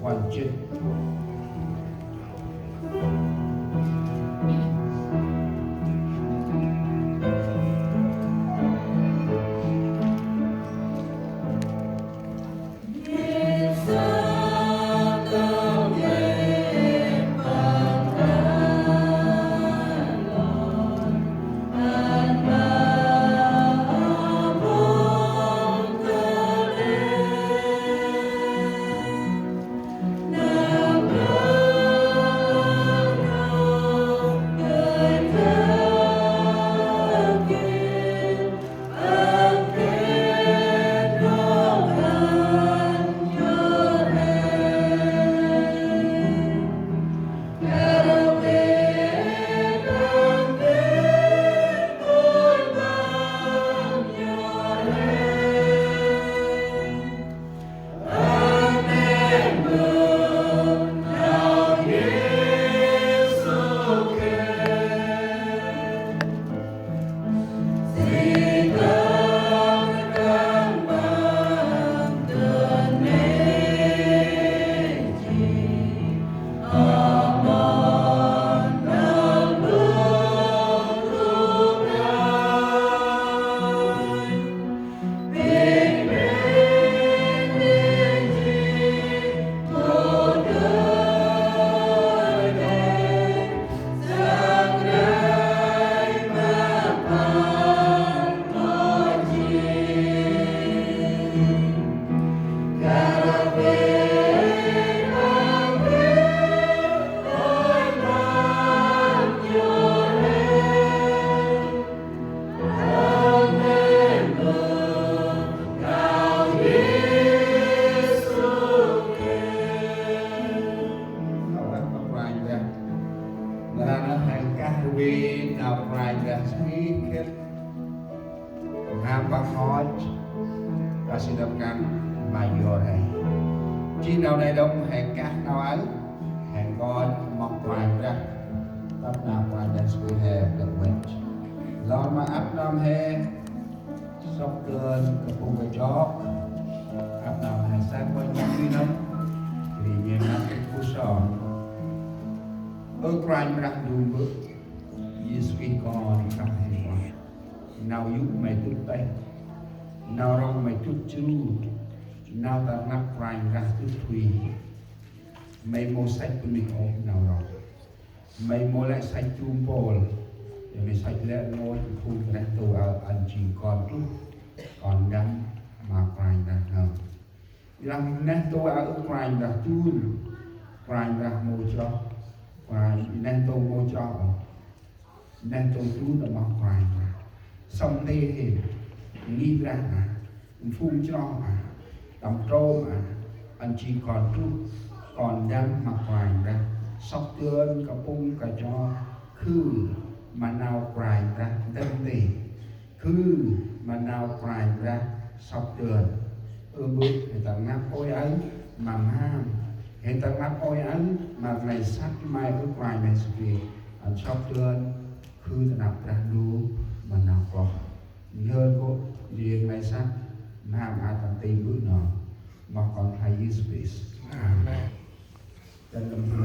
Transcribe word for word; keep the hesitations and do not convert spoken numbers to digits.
Quan chức. Nau Kôranh Brah. Nar aơ hên kah rvê Nau Kôranh Brah Yêsu Krist. Ngăn păng hŏ, ta si năp ngăn ma yor he. Jêh nau nây đŏng hên kah nau aơ, hên nkoch ma Kôranh Brah. Tât nau Kôranh Brah Yêsu he đŏng văch. Lor ma ăp nơm he, sŏk dơn kapŭng kachok. Ăp nơm he săk văch ma ƀư nơm. Ri nhen năp kơkuh son. Ơ Kôranh Brah Ndu Mbơ̆, Yêsu Krist Kon Brah he. Nau yô̆ May dŭt têh, nau rŏng May dŭt jru, nau tâm rnglăp Kôranh Brah dŭt tui. May mâu săch bunuyh ôh nau rŏng. May mâu lĕ săch jru mpôl, May săch lĕ rngôch phung neh ntu aơ ăn jêng kon truh, kon ndăm ma Kôranh Brah nơm. Ƀiălah neh ntu aơ Kôranh Brah dŭl, Kôranh Brah mâu chroh, Kôranh neh ntu mâu chroh ôh. Neh ntu dŭl ma Kôranh Brah. Sŏng nti hên, ngih Brah a, phung chroh a, tâm trôm a, ăn jêng kon truh, kon ndăm ma Kôranh Brah. Sŏk dơn kapŭng kachok, khư ma nau Kôranh Brah ndăm nti. Khư ma nau Kôranh Brah sŏk dơn. Ơ Mbơ̆, hên tâm rnglăp ôi aơ ma mham. Hên tâm rnglăp ôi aơ ma nglay săk May, ơ Kôranh Yêsu Krist. Ăn sŏk dơn, khư tâm rnglăp Brah Ndu ma nau kloh. Nhơn kô̆, jêng nglay săk, mham a tâm ti Mbơ̆ nơm. Ma Kon Kôranh Yêsu Krist. Amen. Dăn tâm Mbơ̆